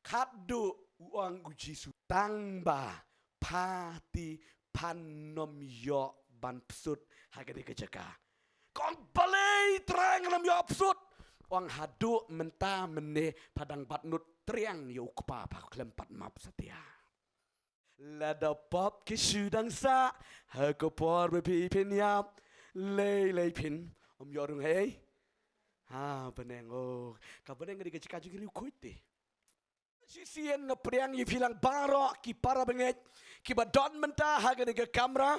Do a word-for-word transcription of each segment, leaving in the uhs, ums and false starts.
Khatduh u ong u Jisu, tang ba pha ti phan nym ïoh ban psut ha kane ka jaka. Ka ong balei Trai ngan nym ïoh psut? U ong haduh mynta mynne pha dang bat nud triang ïa u Kpa, pha khlem pat map satia. Lada pop ki shu dang sah ha ka por ba phi phin ïap, lei lei phin ym ïoh rung hei. Ha bneng, oh, ka bneng ka dei ka jaka jong ki riewkhuid te. Shisien nga pdiang ïa phi lang baroh ki para bangeit kiba don mynta ha kane ka kamra,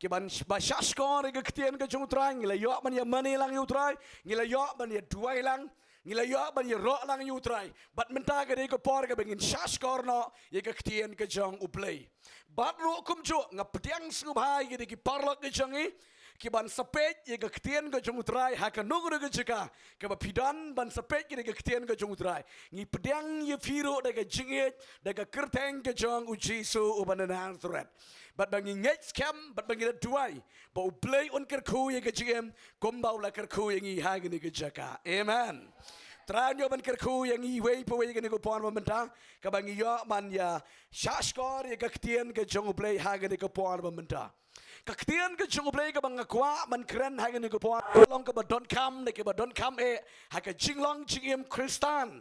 kiban ba shahshkor ïa ka ktien ka jong u Trai. Ngi la ïoh ban ïa mane lang ïa u Trai, ngi la ïoh ban ïa duwai lang, ngi la ïoh ban ïa roh lang ïa u Trai. Bad mynta ka dei ka por kaba ngin shahshkor noh ïa ka ktien ka jong U Blei. Bad ruh kumjuh nga pdiang sngewbha ïa ki paralok ka jong ngi, kiban sa peit ïa ka ktien ka jong u Trai ha kano kano ka jaka kaba phi don ban sa peit ïa ka ktien ka jong u Trai. Ngi pdiang ïa phi ruh da ka jingïeit, da ka kyrteng ka jong u Jisu uba na Nasareth. Bad ba ngi ngeit skhem, bad ba ngi la duwai ba U Blei un kyrkhu ïa ka jingim kumba u la kyrkhu ïa ngi ha kane ka jaka. Amen. Trai un ïoh ban kyrkhu ïa ngi iwei pa iwei ha kane ka por ba mynta, kaba ngi ïoh ban ïa shahshkor ïa ka ktien ka jong U Blei ha kane ka por ba mynta. Ka ktien ka jong U Blei kaba nga kwah ban kren ha kane ka por ka long kaba donkam, ne kaba donkam eh ha ka jinglong jingim Khristan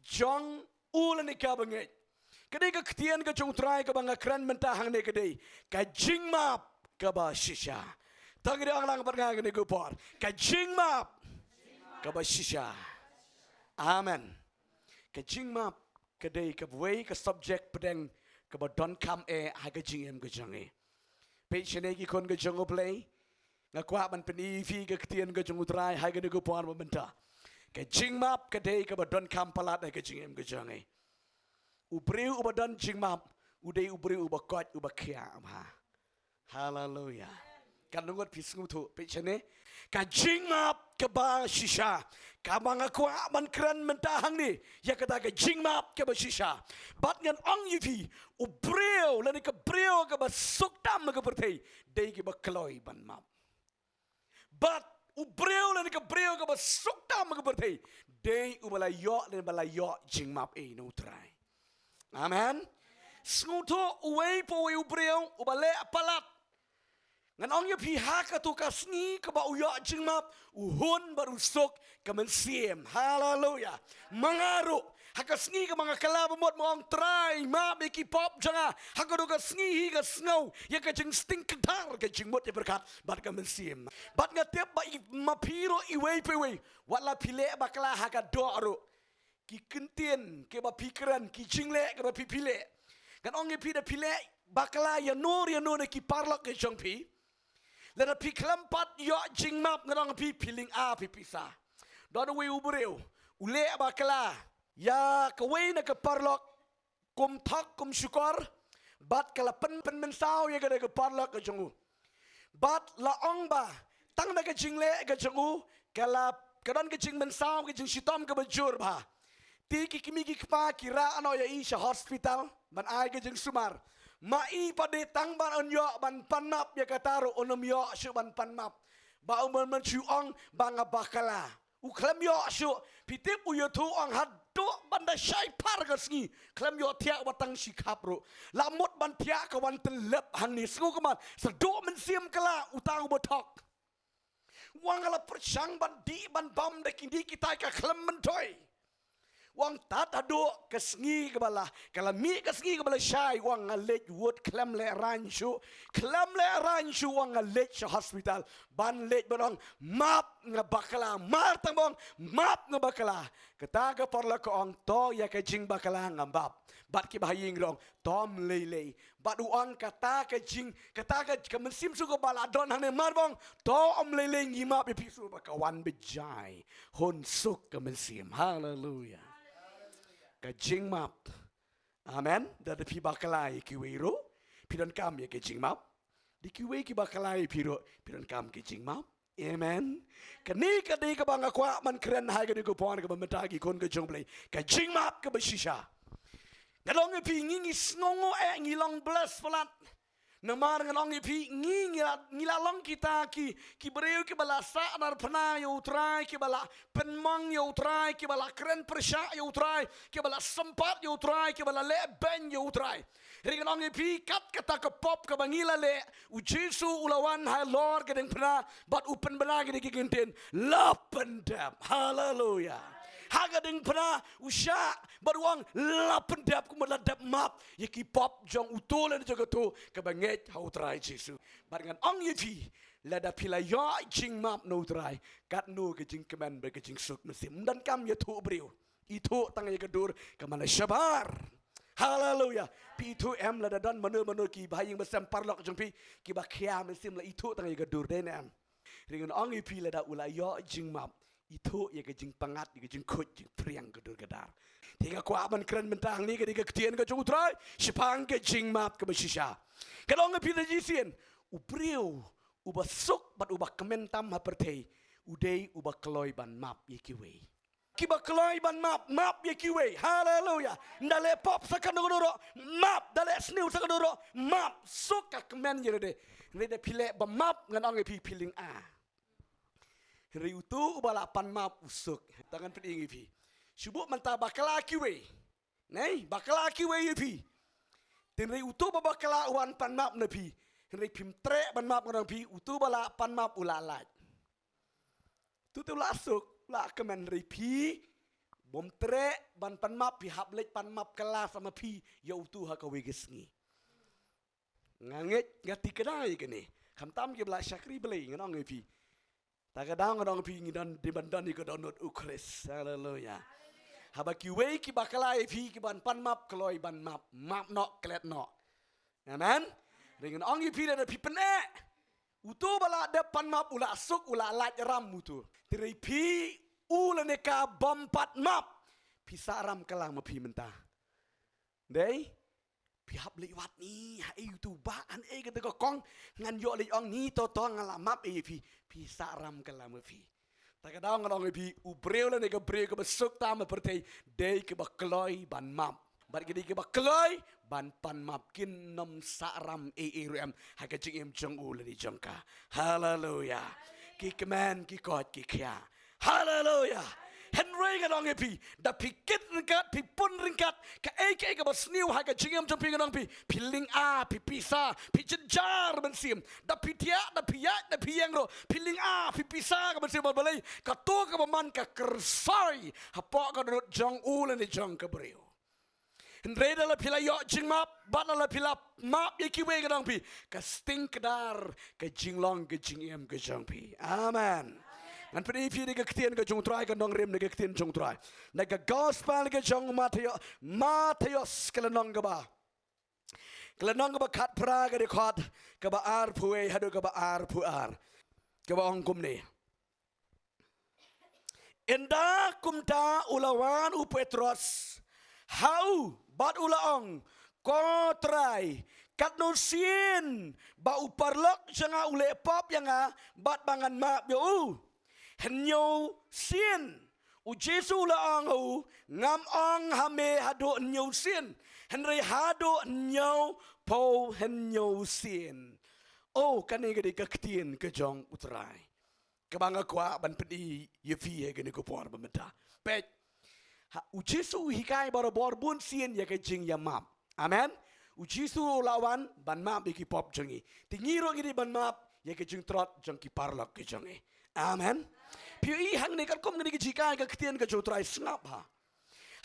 jong u lane ka bangeit. Ka dei ka ktien ka jong u Trai kaba nga kren mynta hangne, ka dei ka jingmap kaba shisha. To ngin ong lang bad nga ha kane ka por, ka jingmap kaba shisha. Amen. Ka jingmap ka dei kawei ka subject pdeng kaba donkam eh ha ka jingim ka jong ngi. Peit shane ki khun ka jong U Blei, nga kwah ban pyni ïa phi ka ktien ka jong u Trai ha kane ka por ba mynta. Ka jingmap ka dei kaba donkam palat ha ka jingim ka jong ngi. U briew uba don jingmap u dei u briew uba koit, uba khiah bha. Haleluya. Katno ngut phi sngewthuh? Peit shane. Ka jingmap kaba shisha kaba nga kwah ban kren mynta hangne, ïa kata ka jingmap kaba shisha. Bad ngan ong ïa phi, u briew lane ka briew kaba suk tam ha ka pyrthei dei kiba kloi ban map. Bad u briew lane ka briew kaba suk tam ha ka pyrthei dei uba la ïoh lane ba la ïoh jingmap eh na u Trai. Amen. Sngewthuh, uwei pa uwei u briew uba leh palat, ngan ong ïa phi, ha kato ka sngi kaba u ïoh jingmap, u hun bad u suk ka mynsiem. Haleluya. Ma nga ruh, ha ka sngi kaba nga kylla ba mut, ma nga ong, Trai, map ïa ki pop jong nga, ha kato ka sngi hi nga sngew ïa ka jingsting kdar, ka jingmut ïa pyrkhat bad ka mynsiem. Bad nga tip ba i, ma phi ruh iwei pa iwei, wat la phi leh bakla ha ka doh ruh, ki kyntien kiba phi kren, ki jingleh kiba phi, phi leh, ngan ong ïa phi, da phi leh bakla ïano ïano na ki paralok ka jong phi, lada phi khlem pat ïoh jingmap, ngan ong ïa phi, phi lynga phi pisa. Don uwei u briew u leh bakla ïa kawei na ka paralok kum thok kum shukor, bad ka la pyn, pynmynsaw ïa kane ka paralok ka jong u. Bad la ong ba tang na ka jingleh ka jong u ka la, ka don ka jingmynsaw, ka jingshitom kaba jur bha. Te ki kmie ki kpa ki rah noh ïa i sha hospital ban ai ka jingsumar. Ma i pat de tang ban un ïoh ban pan map ïa kata ruh un ym ïoh shuh ban pan map. Ba u man, man shu ong ba nga bakla. U khlem ïoh shuh. Phi tip u ïathuh, u ong haduh ban da shai phar ka sngi khlem ïoh thiah wat tang shi khap ruh. La mut ban thiah ka wan tyllep hangne. Sngewkmen, sa duh mynsiem kylla uta uba thok. U ong nga la pyrshang ban dih ban bam da kine kitai ka khlem myntoi. U ong tad haduh ka sngi kaba la, ka la mih ka sngi kaba la shai, u ong nga leit wut khlem lehraiñ shuh, khlem lehraiñ shuh, u ong nga leit sha hospital ban leit ban ong map, nga bakla, mar tang ba ong map, nga bakla. Kata ka paralok ka ong to ïa ka jingbakla nga map. Bad kiba ha ïing ruh ong to ym lei lei. Bad u ong kata ka jing, kata ka, ka mynsiem suk kaba la don hangne, mar ba ong to ym lei lei, ngi map ïa phi suk, ba ka wan bejai hun suk ka mynsiem. Haleluya. Ka jingmap. Amen. Da, da phi bakla ïa kiwei ruh phi donkam ïa ka jingmap. Da kiwei ki bakla ïa phi ruh phi donkam ka jingmap. Amen. Kane ka dei kaba nga kwah ban kren ha kane ka por kaba mynta, ki khun ka jong U Blei. Ka jingmap kaba shisha. Nga ong ïa phi, ngi, ngi sngewnguh eh, ngi long bless palat. Namar ngan ong ïa phi, ngi, ngi la, ngi la long kita ki, ki briew kiba la sahnarphna ïa U Trai, kiba la pynmong ïa U Trai, kiba la kren pyrshah ïa U Trai, kiba la sympat ïa U Trai, kiba la leh beiñ ïa U Trai. Hynrei ngan ong ïa phi, kat kata ka pop kaba ngi la leh, U Jisu u la wan halor ka diengphna, bad u pynbna kine ki kyntien, la pyndep. Haleluya. Ha ka diengphna, u shah, bad u ong, la pyndep, kumba la dep map ïa ki pop jong uto lane jong kato kaba ngeit ha U Trai Jisu. Bad ngan ong ïa phi, lada phi la ïoh jingmap na U Trai, katno ka jingkmen bad ka jingsuk mynsiem. Ym donkam ïathuh briew. Ithuh tang ïa ka dur ka man la shabar. Haleluya. Phi ithuh em, lada don mano mano ki bahaïing basem paralok jong phi kiba khia mynsiem, la ithuh tang ïa ka dur, dei ne em? Hynrei ngan ong ïa phi, lada u la ïoh jingmap, ithuh ïa ka jingpyngngad, ïa ka jingkhuid, jingphriang ka dur ka dar. Te nga kwah ban kren mynta hangne, ka dei ka ktien ka jong U Trai shaphang ka jingmap kaba shisha. Ka long ïa phi da jingïaseng, u briew uba suk bad uba kmen tam ha pyrthei, u dei uba kloi ban map ïa kiwei. Kiba kloi ban map, map ïa kiwei. Haleluya. Ynda leh pop sa kano kano ruh, map. Da leh sniew sa kano ruh, map. Suk ka kmen ïa lade. Lada phi leh ba map, ngan ong ïa phi, phi lynga. Hynrei uto uba la pan map u suk. Te ngan pyni ïa phi. Shu buh mynta bakla kiwei. Nai, bakla kiwei ïa phi. Te hynrei uto ba bakla u wan pan map na phi, hynrei phim treh ban map, ngan ong ïa phi, uto ba la pan map u la lait. Uto te u la suk, u la kmen, hynrei phi bym treh ban pan map, phi hap leit pan map kylla sa ma phi ïa uto ha kawei ka sngi. Nga ngeit, nga tip ka dei kane. Khamtam kiba la shakri Blei, ngan ong ïa phi. Ta ka daw ngan ong ïa phi, ngi don, dei ban don ïa ka dohnud U Khrist. Haleluya. Haba kiwei ki bakla ïa phi, ki ban pan map, kloi ban map. Map noh, klet noh. Amen. Hynrei ngan ong ïa phi, lada phi pyneh, uto ba la dep pan map u la suk, u la lait ram uto. Te hynrei phi, u lane ka bym pat map, phi sah ram kylla ma phi mynta. Dei? Phi hap leit wad ni, haei uto u bah, haei kata ka kong, ngan ïoh leit ong ni, to to nga la map ïa phi, phi sah ram kylla ma phi. Ta ka daw ngan ong ïa phi, u briew lane ka briew kaba suk tam ha pyrthei, dei kaba kloi ban map. Bad ka dei kaba kloi ban pan map, kin nym sah ram ei ei ruh em ha ka jingim jong u lane jong ka. Haleluya. Ki kmen, ki koit, ki khia. Haleluya. Hynrei ngan ong ïa phi, da phi kit ryngkat, phi pun ryngkat kaei kaei kaba sniew ha ka jingim jong phi, ngan ong ïa phi, phi lynga, phi pisa, phi jynjar mynsiem. Da phi thiah, da phi ïaid, da phi ïeng ruh, phi lynga, phi pisa ka mynsiem, bad balei? Kato kaba man ka kyrsoi hapoh ka dohnud jong u lane jong ka briew. Hynrei da la phi la ïoh jingmap, bad da la phi la map ïa kiwei, ngan ong ïa phi, ka sting kdar ka jinglong ka jingim ka jong phi. Amen. Ngan pyni ïa phi da ka ktien ka jong U Trai, ka nongrim da ka ktien jong U Trai. Na ka gospel ka jong Mathaios, Mathaios ka lynnong kaba, ka lynnong kaba khatphra, ka dkhot kaba arphew wei haduh kaba arphew ar. Kaba ong kumne. Ynda kumta u la wan u Petros ha u, bad u la ong, Ko Trai, katno sien ba u paralok jong nga u leh pop ïa nga, bad ba ngan map ïa u? Hynñiew sien. U Jisu u la ong ha u, Ngam ong ha me haduh hynñiew sien, hynrei haduh hynñiewphew hynñiew sien. Oh, kane ka dei ka ktien ka jong U Trai kaba nga kwah ban pyni ïa phi ha kane ka por ba mynta. Peit. Ha, U Jisu u hikai barabor bun sien ïa ka jingïamap. Amen. U Jisu u la wan ban map ïa ki pop jong ngi. Te ngi ruh ngi dei ban map ïa ka jingtrot jong ki paralok ki jong ngi. Amen. Phi ïohi hangne katkum kane ka jinghikai ka ktien ka jong U Trai, sngap ha.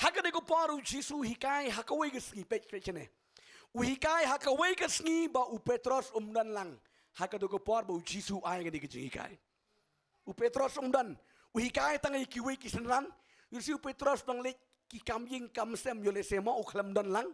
Ha kane ka por U Jisu u hikai ha kawei ka sngi, peit, peit shane. U hikai ha kawei ka sngi ba u Petros um don lang. Ha kane ka por ba U Jisu u ai kane ka jinghikai. U Petros um don. U hikai tang ïa kiwei ki synran. Ïohi u Petros dang leit ki kam ïing kam sem, ïoh lehse mo u khlem don lang.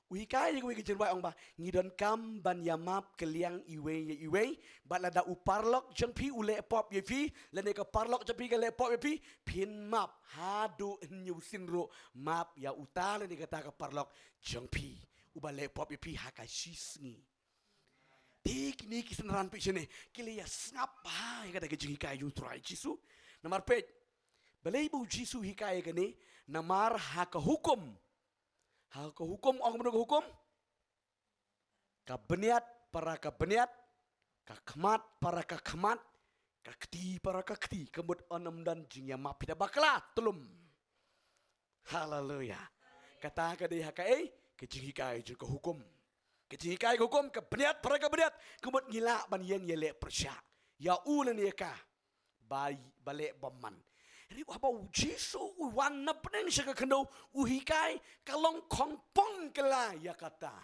U hikai ïa kiwei ki jinghikai, ong ba, ngi donkam ban ïamap kylliang iwei ïa iwei. Bad lada u paralok jong phi u leh pop ïa phi, lane ka paralok jong phi ka leh pop ïa phi, phin map haduh hynñiew sien ruh, map ïa uta lane kata ka paralok jong phi uba leh pop ïa phi ha ka shi sngi. Te kine ki synran, peit shane, ki la ïa sngap bha ïa kata ka jinghikai jong U Trai Jisu. Namar peit, balei ba U Jisu u hikai ïa kane? Namar ha ka hukum, ha ka hukum, ong kumno ka hukum? Ka bniat para ka bniat, ka khmat para ka khmat, ka kti para ka kti, ka mut un ym don jingïamap phi da bakla tlum. Haleluya. Kata ka dei ha kaei? Ka jinghikai jong ka hukum. Ka jinghikai ka hukum, ka bniat para ka bniat, ka mut ngi lah ban ïeng ïaleh pyrshah ïa u lane ïa ka ba, ba leh bymman. Hynrei haba u Jisu u wan na bneng sha ka khyndew, u hikai, ka long khongpong kylla ïa kata.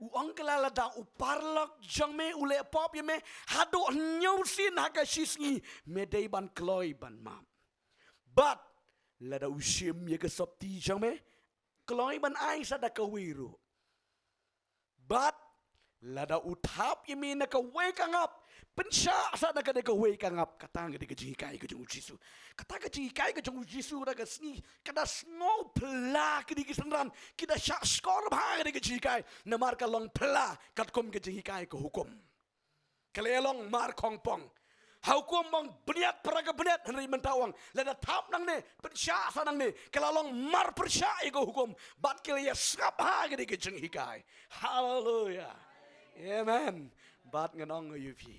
U ong kylla, lada u paralok jong me u leh pop ïa me haduh hynñiew sien ha ka shisngi, me dei ban kloi ban map. Bad lada u shim ïa ka sopti jong me, kloi ban ai sa da kawei ruh. Bad lada u thap ïa me na kawei ka ngap, pynshah sa na ka dei kawei ka ngap. Kata ka dei ka jinghikai ka jong u Jisu. Kata ka jinghikai ka jong u Jisu da ka sngi, ka da sngew phylla kine ki synran, ki da shah shkor bha ka dei ka jinghikai. Namar ka long phylla katkum ka jinghikai ka hukum. Ka la long mar khongpong. Ha hukum ong bniat para ka bniat, hynrei mynta u ong, lada thap nangne, pynshah sa nangne, ka la long mar pyrshah ïa ka hukum, bad ka la ïa sngap ha ka dei ka jinghikai. Haleluya. Amen. Bad ngan ong ïa phi,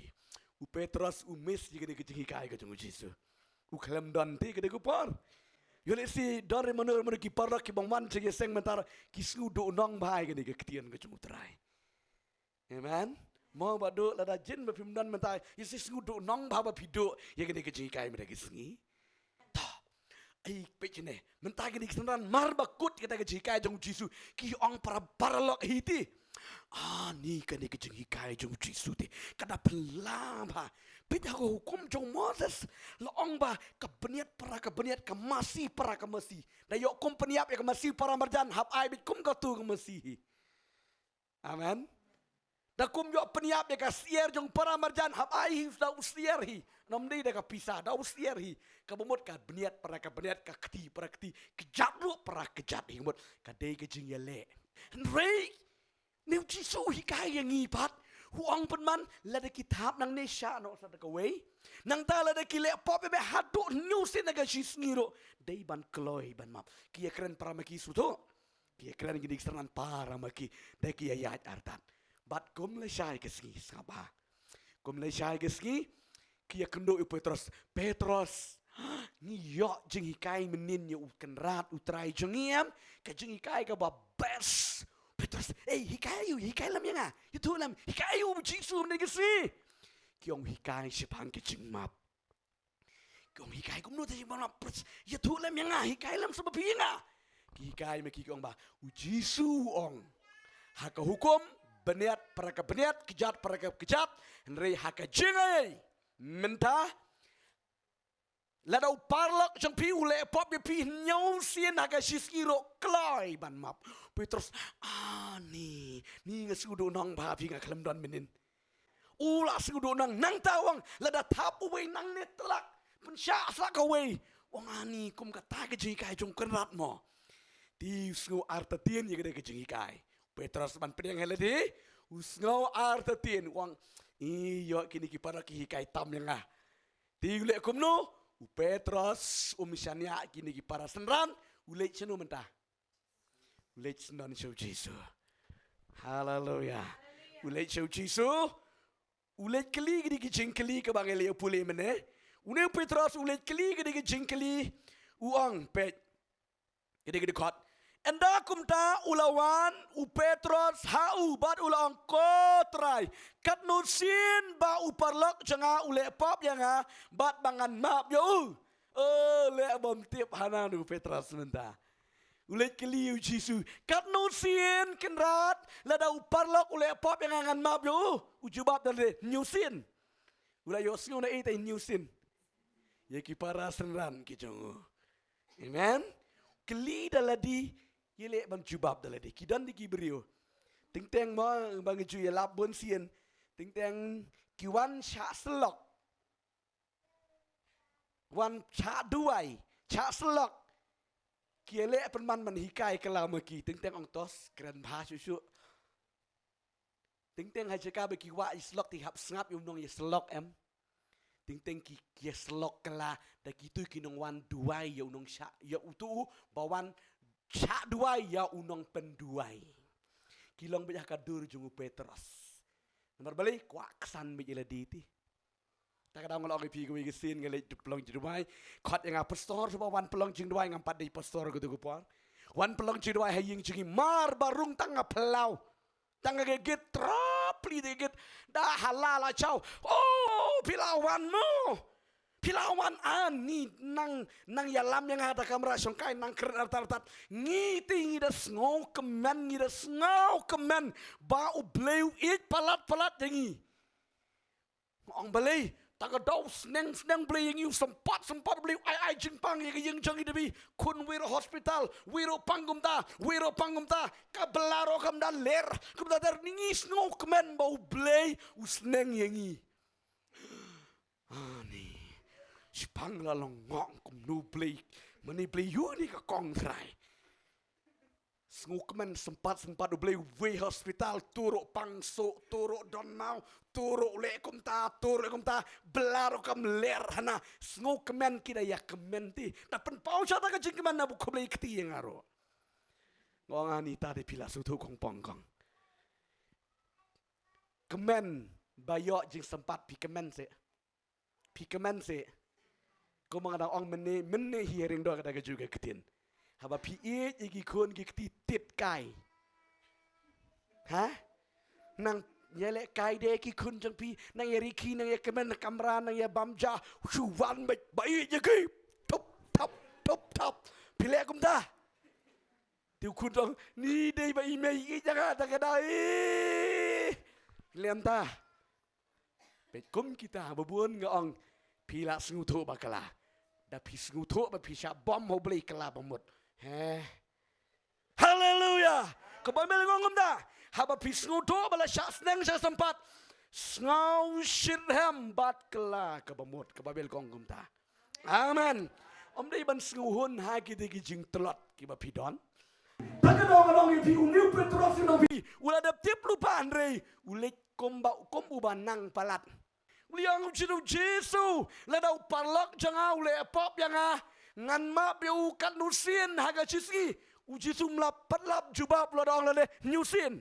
u Petros u miss ïa ka dei ka jinghikai ka jong u Jisu. U khlem don te ka dei ka por. Ïoh lehse don re mano mano ki paralok ki bym wan sha ka ïing mynta, ki sngew duh nong bha ïa ka dei ka ktien ka jong u Trai. Amen. Mo ba duh, lada jin ba phim don mynta, ïa shi sngew duh nong bha ba phi duh ïa kane ka jinghikai mynta ka sngi. To. Ai peit ne, mynta kine ki synran mar ba kut kata ka jinghikai jong u Jisu, ki ong para, paralok hi te. Ani kane ka jinghikai jong u Jisu te, ka da phylla bha. Peit ha ka hukum jong u Moses, la ong ba ka bniat para ka bniat, ka masi para ka masi. Da ïoh kum pynïap ïa ka masi para marjan, hap ai beit kum katto ka masi hi. Amen. Da kum ïoh pynïap ïa ka syiar jong para marjan, hap ai hi da u syiar hi. Ym dei da ka pisa, da u syiar hi. Kaba mut ka bniat para ka bniat, ka kti para ka kti, kjat ruh para kjat hi, mut ka dei ka jingïaleh. Hynrei une u Jisu u hikai ïa ngi pat, u ong pynban, lada ki thap nangne, shah noh sa da kawei. Nangta lada ki leh pop ïa me haduh hynñiew sien ha ka shisngi ruh, dei ban kloi ban map. Ki ïakren para ma ki sngewthuh. Ki ïakren kine ki synran para ma ki, da ki ïaid artat. Bad kum lashai ka sngi, sngap bha. Kum lashai ka sngi, ki ïakynduh ïa u Petros. Petros, ngi ïoh jinghikai mynnin ïa u Kynrad u Trai jong ngi em? Ka jinghikai kaba best. Petros, ei, hikai aïu, hikai lem ïa nga. Ïathuh lem, hikai aïu u Jisu mynnin ka sngi? Ki ong hikai shaphang ka jingmap. Ki ong hikai kumno te jingmap, ïathuh lem ïa nga, hikai lem sa ma phi ïa nga. Ki hikai ma ki, ki ong ba u Jisu u ong, ha ka hukum, bniat para ka bniat, kjat para ka kjat, hynrei ha ka jingaiei mynta, lada u paralok jong phi u leh pop ïa phi hynñiew sien ha ka shisngi ruh, kloi ban map. Petros, ani, ni nga sngew duh nong bha phi, nga khlem don mynnin. U la sngew duh nong, nangta u ong, lada thap uwei nangne, tlak, pynshah sa kawei. U ong ani, kum kata ka jinghikai jong u Kynrad mo. Te u sngew artatien ïa ka dei ka jinghikai. Petros ban pdiang ha lade, u sngew artatien, u ong, i, ïoh kine ki para ki hikai tam ïa nga. Te u leh kumno? U Petros um shaniah kine ki para synran, u leit shano mynta? U leit sha u Jisu. Haleluya. U leit sha u Jisu. U leit kylli kine ki jingkylli kaba ngi la ïa pule mynne. Une u Petros u leit kylli kine ki jingkylli. U ong, peit. Kine ki dkhot. Ynda kumta u la wan u Petros ha u bad u la ong, ko Trai, katno sien ba u paralok jong nga u leh pop ïa nga bad ba ngan map ïa u? O, leh bym tip hana u Petros mynta. U leit kylli u Jisu, katno sien Kynrad, lada u paralok u leh pop ïa nga ngan map ïa u? U jubab da lade, hynñiew sien. U la ïohsngew na ei te hynñiew sien? Ïa ki para synran ki jong u. Amen. Kylli da lade, ïaleh ban jubab da lade. Ki don de ki briew. Teng teng mo ba ngi ju ïalap bun sien. Teng teng ki wan shah syllok. Wan shah duwai, shah syllok. Ki ïaleh pynban ban hikai kylla ma ki, teng teng ong to, kren bha shuh shuh. Teng teng ha jaka ba ki wah ïa syllok te hap sngap ïa u nongïasyllok em. Teng teng ki, ki ïasyllok kylla da kito ki nongwan duwai ïa u nongshah, ïa uto uba wan shah duwai ïa u nongpynduwai. Ki long beit ha ka dur jong u Petros. Namar balei? Kwah ksan beit ïa lade te. Ta ka daw nga la ong ïa phi kawei ka sien nga leit pynlong jingduwai. Khot ïa nga pastor, shuwa wan pynlong jingduwai, ngam pat dei pastor kato ka por. Wan pynlong jingduwai ha ïing jong ngi, mar ba rung tang nga phyllaw. Tang nga git, trap li de git. Da hala la jaw. Oh, phi la wan mo. Phi la wan, ani nang, nang ïalam ïa nga ha kamra shongkai, nang kren artat artat. Ngi te ngi da sngewkmen, ngi da sngewkmen ba U Blei u ïeit palat palat ïa ngi. Nga ong balei? Ta ka daw sneng sneng Blei ïa ngi, u sympat sympat Blei u ai ai jingpang ïa ka ïing jong ngi, da phi khun wei ruh hospital, wei ruh pang kumta, wei ruh pang kumta. Ka bylla ruh kam da ler, kam da der, ngi sngewkmen ba U Blei u sneng ïa ngi. Ani. Shipang la long, nga ong kumno Blei, mane Blei ïoh ni ka kong trai. Sngewkmen sympat sympat U Blei, wei hospital, tu ruh pang suk, tu ruh don maw, tu ruh leh kumta, tu ruh leh kumta, bylla ruh kam ler hana. Sngewkmen, ki da ïa kmen te. Ta pynpaw sha ta ka jingkmen, na ba khublei kti ïa nga ruh. Nga ong ani, ta de phi la sngewthuh kong pong kong. Kmen ba ïoh jingsympat, phi kmen seh. Phi kmen seh. Kumba nga dang ong mynne, mynne hi ha Ring Doh ka dei kajuh ka ktien. Haba phi ïeit ïa ki khun ki kti tit kai. Ha? Nang ïaleh kai de ki khun jong phi, nang ïa rikhi, nang ïa kmen ha kamra, nang ïa bam ja, shu wan beit ba ïeit ïa ki. Tup tap, tup tap. Phi leh kumta. Te u khun u ong, ni dei ba i mei i ïeit ïa nga, ta ka dei. Lem ta. Peit kum kita, ba bun nga ong, phi la sngewthuh ba kylla. Da phi sngewthuh ba phi shah bom ha U Blei, kylla ba mut. He. Haleluya. Ka Baibl ka ong kumta. Haba phi sngewthuh ba la shah sneng shah sympat, sngew shitrhem bad kylla ka ba mut. Ka Baibl ka ong kumta. Amen. Ym dei ban sngewhun ha ki dei ki jingtlot kiba phi don. Ta ka daw nga ong ïa phi, une u Petros u nang phi, u la dep tip lypa hynrei u leit kumba, kum uba nang palat. U la ong, U Jisu, lada u paralok jong nga u leh pop ïa nga, ngan map ïa u katno sien ha ka shisngi? U Jisu um lap pat lap jubab, u la da ong lade, hynñiew sien.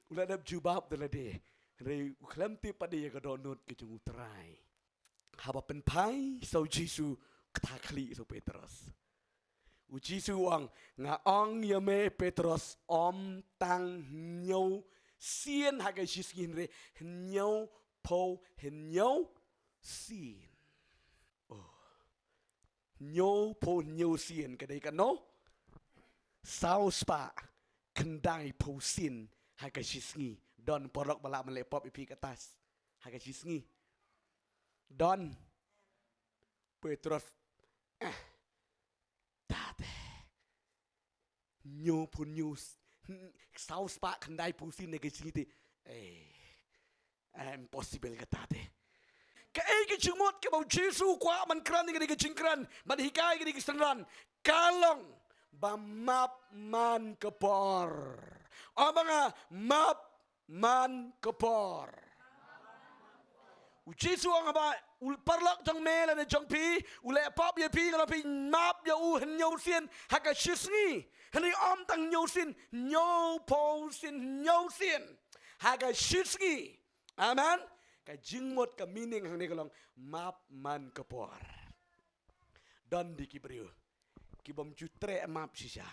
U la dep jubab da lade. Hynrei u khlem tip pat de ïa ka dohnud ka jong U Trai. Haba pynphai sa U Jisu, kata khlieh sa u Petros. U Jisu u ong, nga ong ïa me Petros, ym tang hynñiew sien ha ka shisngi hynrei hynñiewphew hynñiew sien. Oh. Hynñiewphew hynñiew sien ka dei kano? Saw spah khyndaiphew sien ha ka shisngi. Don paralok ba lah ban leh pop ïa phi kata ha ka shisngi? Don. Petros, eh, tate. Hynñiewphew hynñiew s-, saw spah khyndaiphew sien ha ka shisngi te. Eh, eh, impossible kata te. Kaei ka jingmut kaba U Jisu u kwah ban kren, ka dei ka jingkren ban hikai ïa ki synran, ka long ba map man ka por. Ong ba nga, map man ka por. U Jisu u ong ba u paralok jong me lane jong phi u leh pop ïa phi, nga ong phi map ïa u hynñiew sien ha ka shisngi. Hynrei ym tang hynñiew sien, hynñiewphew sien, hynñiew sien ha ka shisngi. Amen. Ka jingmut, ka meaning hangne ka long map man ka por. Don de ki briew ki bym ju treh map shisha.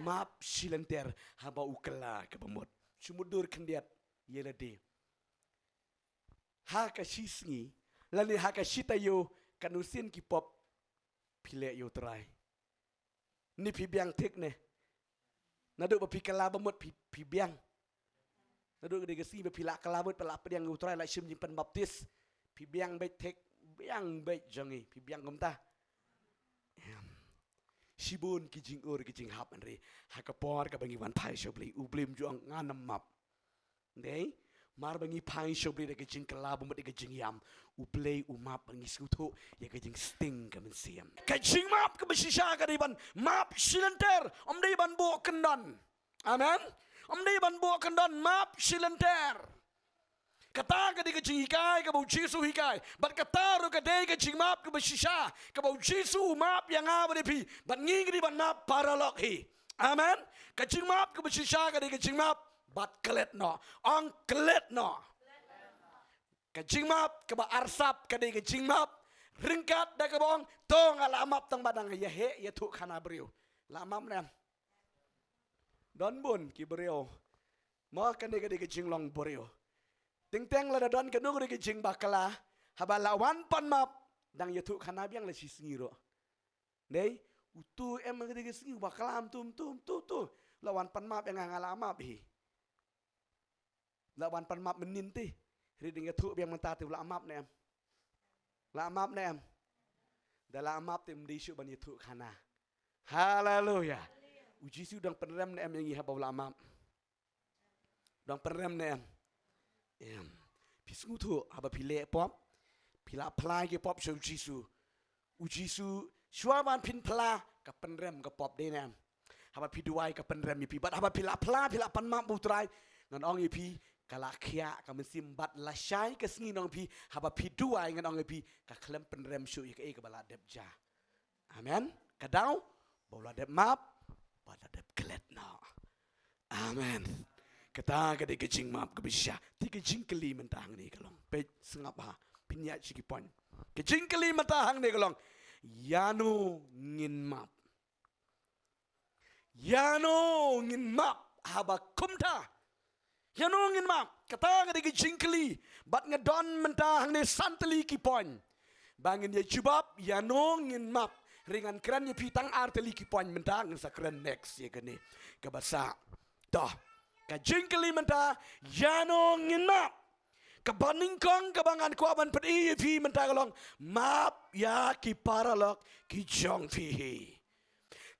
Map shi lynter haba u kylla kaba mut. Shu mutdur khyndiat ïa lade. Ha ka shisngi lane ha ka shi taïew, katno sien ki pop phi leh ïa U Trai? Ne phi biang thik ne? Naduh ba phi kylla ba mut phi, phi biang. Naduh ka dei ka sngi ba phi lah kylla mut, ba lah pdiang ïa U Trai, lah shim jingpynbaptis, phi biang beit thik, biang beit jong ngi, phi biang kumta. Em. Shibun ki jingur ki jinghap hynrei ha ka por kaba ngi wan phai sha U Blei, U Blei um ju ong ngan ym map. Dei, mar ba ngi phai sha U Blei da ka jingkylla ba mut, da ka jingïam, U Blei u map, ba ngi sngewthuh ïa ka jingsting ka mynsiem. Ka jingmap kaba shisha ka dei ban map shi lynter, ym dei ban buh kyndon. Amen. Ym dei ban buh kyndon, map shi lynter. Kata ka dei ka jinghikai kaba U Jisu u hikai. Bad kata ruh ka dei ka jingmap kaba shisha kaba U Jisu u map ïa nga bad ïa phi. Bad ngi ka dei ban map paralok hi. Amen. Ka jingmap kaba shisha ka dei ka jingmap bad klet noh. Ong klet noh. Ka jingmap kaba arsap ka dei ka jingmap ryngkat da kaba ong, to nga la map tang ba dang ïaheh ïathuh khana briew. La map ne em? Don bun ki briew. Mo kane ka dei ka jinglong briew. Teng teng lada don kano ka dei ka jingbakla, haba la wan pan map, dang ïathuh khana biang la shi sngi ruh. Dei, utu em ka dei ka sngi bakla, ym tu, ym tu, ym tu, tu. La wan pan map ïa nga, nga la map hi. La wan pan map mynnin te. Hynrei dang ïathuh biang mynta te u la map ne em? La map ne em? Da la map te ym dei shuh ban ïathuh khana. Haleluya. U Jisu dang pynrem ne em ïa ngi haba u la map? Dang pynrem ne em? Em. Phi sngewthuh haba phi leh pop, phi la phla ki pop sha u Jisu. U Jisu, shuwa ban phin phla, ka pynrem ka pop, dei ne em? Haba phi duwai ka pynrem ïa phi. Bad haba phi la phla, phi la pan map ba u Trai, ngan ong ïa phi, ka la khiah ka mynsiem bad lashai ka sngi nong phi, haba phi duwai ngan ong ïa phi, ka khlem pynrem shuh ïa kaei kaba la dep jia. Amen. Ka daw ba u la dep map, ba la dep klet noh. Amen. Kata ka dei ka jingmap kaba shisha. Te ka jingkylli mynta hangne ka long. Peit, sngap ha. Phin ïaid sha ki point. Ka jingkylli mynta hangne ka long, ïano ngin map? Ïano ngin map haba kumta? Ïano ngin map? Kata ka dei ka jingkylli. Bad nga don mynta hangne san tylli ki point ba ngin ïa jubab, ïano ngin map. Hynrei ngan kren ïa phi tang ar tylli ki point mynta, ngan sa kren next ïa kane kaba sah. To, ka jingkylli mynta, ïano ngin map? Kaba nyngkong kaba ngan kwah ban pyni ïa phi mynta ka long, map ïa ki paralok ki jong phi hi.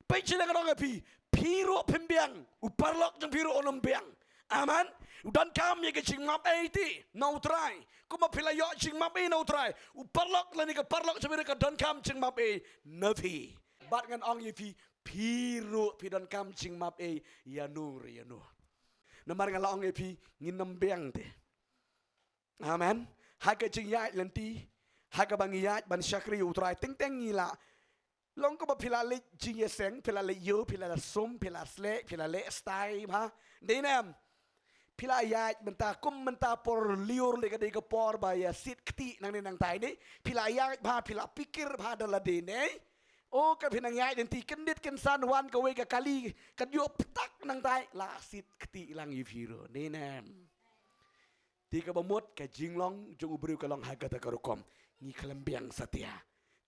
Peit sha ngan ong ïa phi, phi ruh phim biang, u paralok jong phi ruh un ym biang. Amen. U donkam ïa ka jingmap ei te na u Trai? Kumba phi la ïoh jingmap ei na u Trai, u paralok lane ka paralok jong phi ruh ka donkam jingmap ei na phi. Bad ngan ong ïa phi, phi ruh phi donkam jingmap ei ïano re ïano. Namar nga la ong ïa phi, ngin ym biang te. Amen. Ha ka jingïaid lynti, ha kaba ngi ïaid ban shakri u Trai, teng teng ngi la, long kaba phi la leit jingïaseng, phi la leit ïew, phi la sum, phi la sleh, phi la leh stai bha. Dei ne em? Phi la ïaid mynta, kum mynta por lyiur lei ka dei ka por ba ïa sit kti nangne nangtai ne. Phi la ïaid bha, phi la pyrkhat bha da lade ne. O, ka phi nang ïaid lynti, kyndit kynsan wan kawei ka kali, ka dei pyrthei nangtai, la sit kti lang ïa phi ruh. Dei ne em? Te kaba mut ka jinglong jong u briew ka long ha kata ka rukom. Ngi khlem biang satia.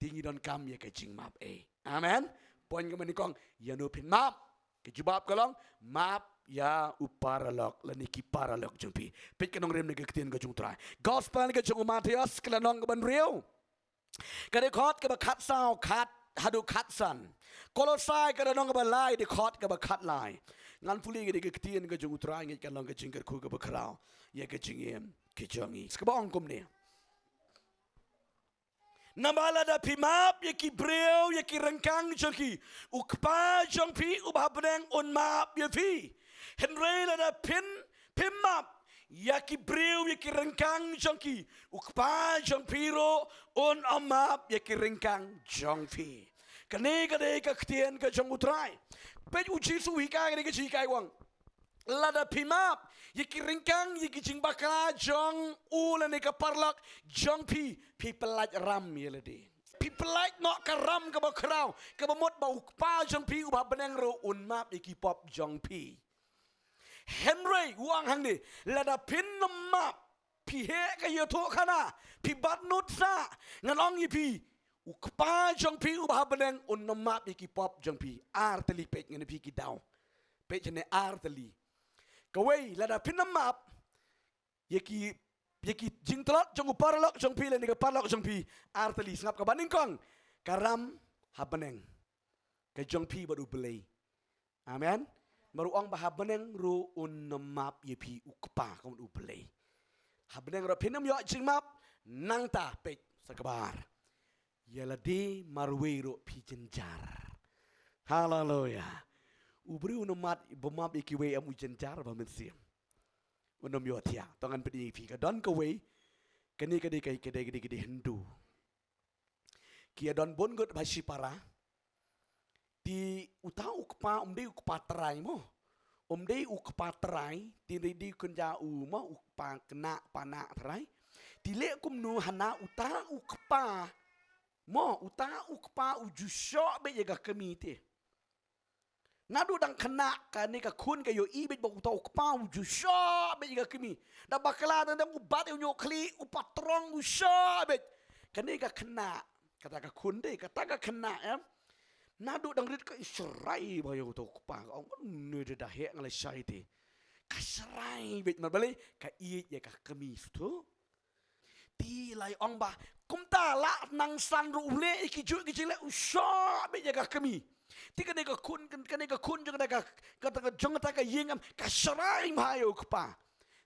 Te ngi donkam ïa ka jingmap ei. Amen. Point kaba nyngkong, ïano phin map? Ka jubab ka long, map ïa u paralok lane ki paralok jong phi. Peit ka nongrim na ka ktien ka jong u Trai. Gospel ka jong u Mathaios, ka lynnong kaba hynriew, ka dkhot kaba khatsaw, khat haduh khatsan. Kolosai ka lynnong kaba lai, dkhot kaba khatlai. Ngan pule ka dei ka ktien ka jong u Trai, ngeit kan long ka jingkyrkhu kaba khraw ïa ka jingim ka jong ngi. Kaba ong kumne. Namar lada phi map ïa ki briew ïa ki ryngkang jong ki, u Kpa jong phi uba ha bneng un map ïa phi. Hynrei lada phin, phim map ïa ki briew ïa ki ryngkang jong ki, u Kpa jong phi ruh un ym map ïa ki ryngkang jong phi. Kane ka dei ka ktien ka jong u Trai. Peit u Jisu u hikai kane ka jinghikai, u ong, lada phi map ïa ki ryngkang ïa ki jingbakla jong u lane ka paralok jong phi, phi pyllait ram ïa lade. Phi pyllait noh ka ram kaba khraw, kaba mut ba u Kpa jong phi uba ha bneng ruh un map ïa ki pop jong phi. Hynrei u ong hangne, lada phin ym map, phi heh ka ïathuhkhana, phi bat nud sah, ngan ong ïa phi, u Kpa jong phi uba ha bneng un ym map ïa ki pop jong phi. Ar tylli, peit ngan ïa phi ki daw. Peit hangne, ar tylli. Kawei, lada phin ym map ïa ki, ïa ki jingtlot jong u paralok jong phi lane ka paralok jong phi, ar tylli, sngap, kaba nyngkong, ka ram ha bneng ka jong phi bad U Blei. Amen. Namar u ong ba ha bneng ruh un ym map ïa phi u Kpa, ka mut U Blei. Ha bneng ruh phin ym ïoh jingmap, nangta, peit sa kaba ar, ïa lade marwei ruh phi jynjar. Haleluya. U briew un ym map, ba map ïa kiwei em, u jynjar ba mynsiem. Un ym ïohthiah. To ngan pyni ïa phi, ka don kawei, kane ka dei ka, ka dei, ka dei, ka dei Hindu. Ki ïa don bun ngut ha shipara. Te uta u kpa um dei u kpa trai mo. Um dei u kpa trai, te dei dei u kynja u mo u kpa khynnah, kpa khynnah trai. Te leh kumno hana uta u kpa, mo uta u kpa u ju shoh beit ïa ka kmie te. Naduh dang khynnah kane ka khun ka ïohi beit ba uta u kpa u ju shoh beit ïa ka kmie. Da bakla dang dang u bat ïa u ñiuh khlieh u patrong u shoh beit. Kane ka khynnah, kata ka khun dei, kata ka khynnah em. Naduh dang rit ka i shrai bha ïa uta u kpa, ka ong, "Kane dei da heh nga la shai te." Ka shrai beit, namar balei, ka ïeit ïa ka kmie shuh. Te la ong ba kumta la nang san ruh u leh ïa ki juh ki jingleh u shoh beit ïa ka kmie. Te kane ka khun, kane ka khun jong kata ka, kata ka jong kata ka ïing em, ka shrai bha ïa u kpa.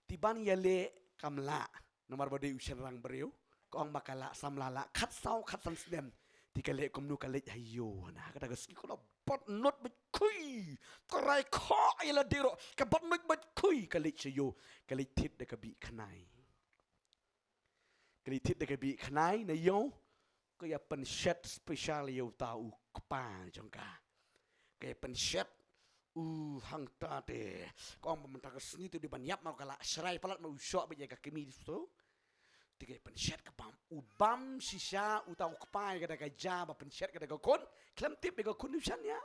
Te ban ïaleh kam lah. Namar ba dei u shynrang briew, ka ong ba ka lah samla lah khatsaw khatsan snem. Te ka leh kumno, ka leit ha ïew hana, kata ka sngi ka la bat nud beit khui. Ka rai khoh ïa lade ruh, ka bat nud beit khui, ka leit sha ïew, ka leit thied da ka bih khnai. Ka leit thied da ka bih khnai na ïew, ka ïa pynshet special ïa uta u kpa jong ka. Ka ïa pynshet, u hangta te. Ka ong ba mynta ka sngi te dei ban ïap, namar ka la shrai palat namar u shoh beit ïa ka kmie te. Te ka ïa pynshet ka bam. U bam shisha uta u kpa ïa kata ka ja ba pynshet kata ka khun. Khlem tip ïa ka khun u shaniah.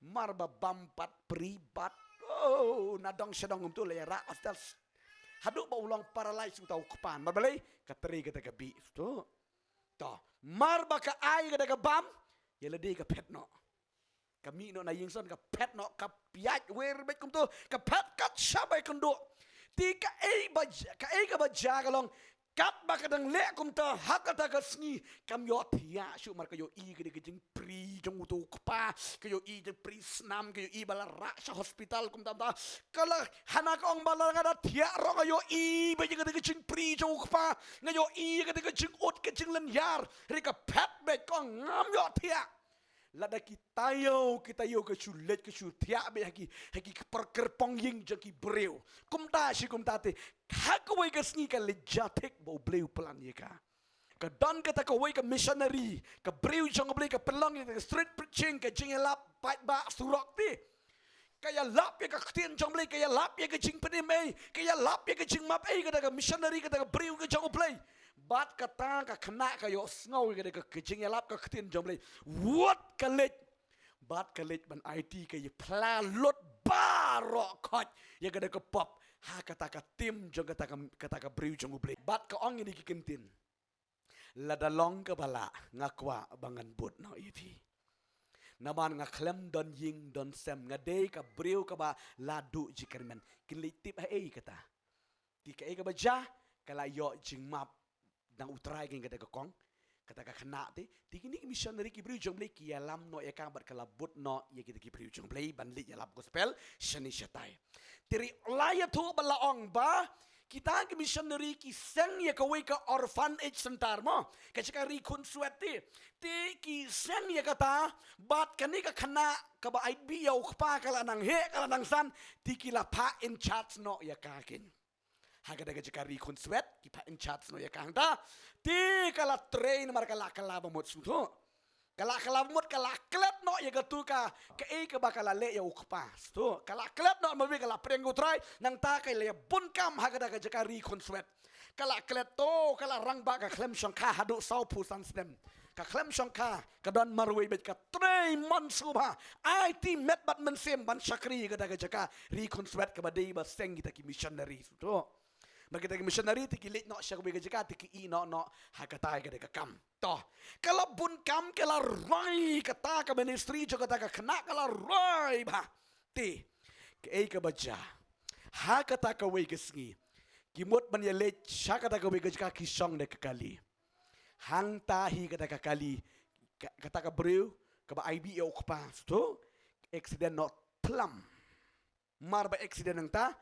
Mar ba bam pat pri bat. Oh, na dong sha dong kumto la ïa rah hospital. Haduh ba u long paralyze uta u kpa. Namar balei, ka trei kata ka bih. To. To. Mar ba ka ai kata ka bam, ïa lade ka phet noh. Ka mih noh na ïing san, ka phet noh, ka piat wer beit kumto, ka phet kat sha ba ïakynduh. Te kaei ba ja, kaei kaba ja ka long, katba ka dang leh kumta, ha kata ka sngi, kam ïohthiah shuh namar ka ïohi ka dei ka jingpri jong uto u kpa, ka ïohi jingpri snam, ka ïohi ba la rah sha hospital kumta kumta. Ka la hana ka ong ba la nga da thiah ruh nga ïohi beit ïa ka dei ka jingpri jong u kpa, nga ïohi ïa ka dei ka jingud ka jinglynñiar, hynrei ka phet beit, ka ong ngam ïohthiah. Lada ki taïew, ki taïew ka shu leit ka shu thiah beit ha ki, ha ki por kyrpong ïing jong ki briew. Kumta shi kumta te, ha kawei ka sngi ka leit ja thik ba U Blei u plan ïa ka. Ka don kata kawei ka missionary, ka briew jong U Blei ka pynlong ïa ka street preaching, ka jingïalap paidbah surok te. Ka ïalap ïa ka ktien jong U Blei, ka ïalap ïa ka jingpynim ei, ka ïalap ïa ka jingmap ei, kata ka missionary, kata ka briew ka jong U Blei. Bad kata ka khynnah ka ïohsngew ïa kata ka, ka jingïalap ka ktien jong U Blei. Wat ka leit. Bad ka leit ban aiti, ka ïa phla lut baroh khoit ïa kata ka pop ha kata ka team jong kata ka, kata ka briew jong U Blei. Bad ka ong ïa kine ki ktien. Lada long kaba lah, nga kwah ba ngan bud noh ïa phi. Namar nga khlem don ïing don sem, nga dei ka briew kaba la duh jingkyrmen. Kin leit tip haei kata. Te kaei kaba ja, ka la ïoh jingmap na U Trai keiñ kata ka kong, kata ka khynnah te. Te kine ki missionary ki briew jong U Blei ki ïalam noh ïa ka bad ka la bud noh ïa kita ki briew jong U Blei ban leit ïalap gospel shane shatai. Te ri la ïathuh ba la ong ba kita ki missionary ki seng ïa kawei ka orphanage center mo, ka jaka ri khunswet te. Te ki seng ïa kata, bad kane ka khynnah kaba ai bih ïa u kpa ka la nang heh, ka la nang san, te ki la phah in charge noh ïa ka keiñ. Ha kata ka jaka ri khunswet, ki phah in charge noh ïa ka hangta. Te ka la trei namar ka la kylla ba mut sngewthuh. Ka la kylla ba mut, ka la klet noh ïa katu ka, kaei kaba ka la leh ïa u kpa. Sngewthuh, ka la klet noh, namar ba ka la pdiang ïa U Trai, nangta ka la ïa bun kam ha kata ka jaka ri khunswet. Ka la klet to, ka la rangbah, ka khlem shongkha haduh sawphew san snem. Ka khlem shongkha, ka don marwei beit, ka trei mon sngewbha. Aiti met bad mynsiem ban shakri ïa kata ka jaka ri khunswet kaba dei ba seng kita ki missionary. Sngewthuh. Ba kita ki missionary te ki leit noh sha kawei ka jaka te ki ïeh noh noh ha kata ka dei ka kam. To, ka la bun kam, ka la roi kata ka ministry jong kata ka khynnah, ka la roi bha. Te kaei kaba jia, ha kata kawei ka sngi ki mut ban ïaleit sha kata kawei ka jaka, ki shong da ka kali. Hangta hi kata ka kali, ka-, kata ka briew kaba ai bih ïa u kpa, sngewthuh, accident noh phlam. Mar ba accident hangta,